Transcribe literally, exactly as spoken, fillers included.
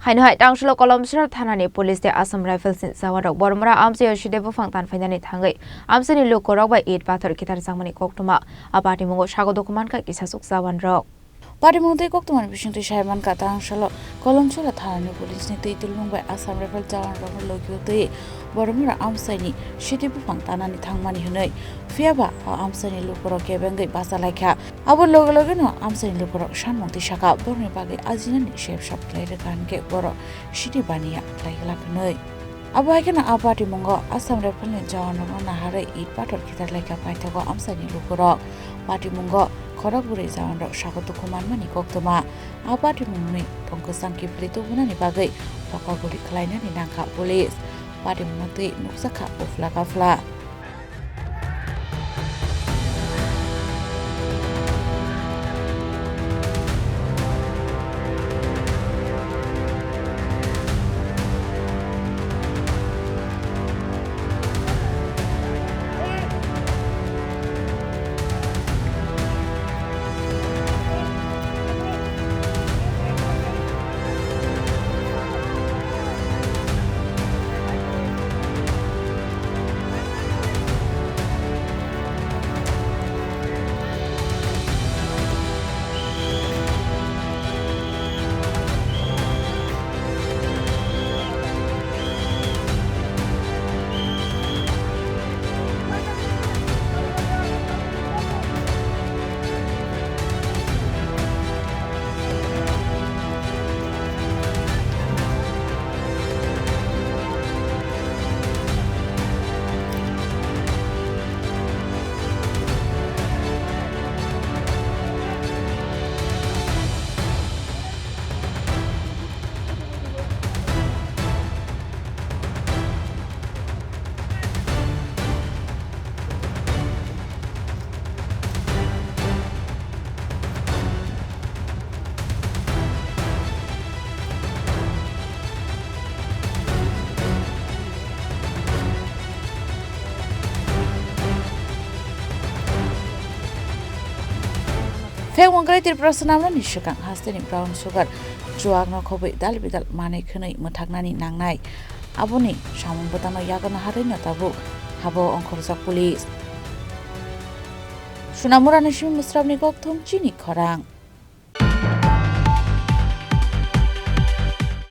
Haino hai tangsalo Kolomsora thanani police tei Assam Rifles ni jawanrok Boromura amchaio side buphang tanphainani thangwi amchaini lukurok bai it pathor khitarjakmani koktwma. A patimungo sago dukhu mankha kisasuk jawanrok. Patimung tei koktwmani bisingtwi sai mankha, tangsalo Kolomsora thanani police ni twi tulmung bai Assam Rifle jawanrokno logio twi Boromura amchaini side buphang tanani thangmani hwnwi. Phiyaba o amchaini lukurok kebengwi bachalaikha. Abo loge loge no amchaini lukurok sanmung twi sakha, borokni bagwi ajinani sep sap khlai rwkha, hinkhe borok sidi baniya khlai glak hwnwi. Abo hai kheno a patimungo Assam Rifle ni jawanrokno naharwi it pathor khitar laikha paithago amchaini lukurok. Patimungo khorok bwrwi jawanrok sago dukhu manmani koktwma. A patimungni tong kwchang kiphilwi tubunani bagwi phoka guli khlainani nangkha police. Patimungno twi nukjakha uphla kaphla. Phek mungkrai Tripura swnamnani swkang hasteni brown sugar chuakno khobwi dal bidal manwi khwnwi mwthaknani nangnai. Aboni samung bwtangno yakarna harwino tabuk habo ongkhorjak police. Sunamurani simi Musrapni kokthum chini khorang.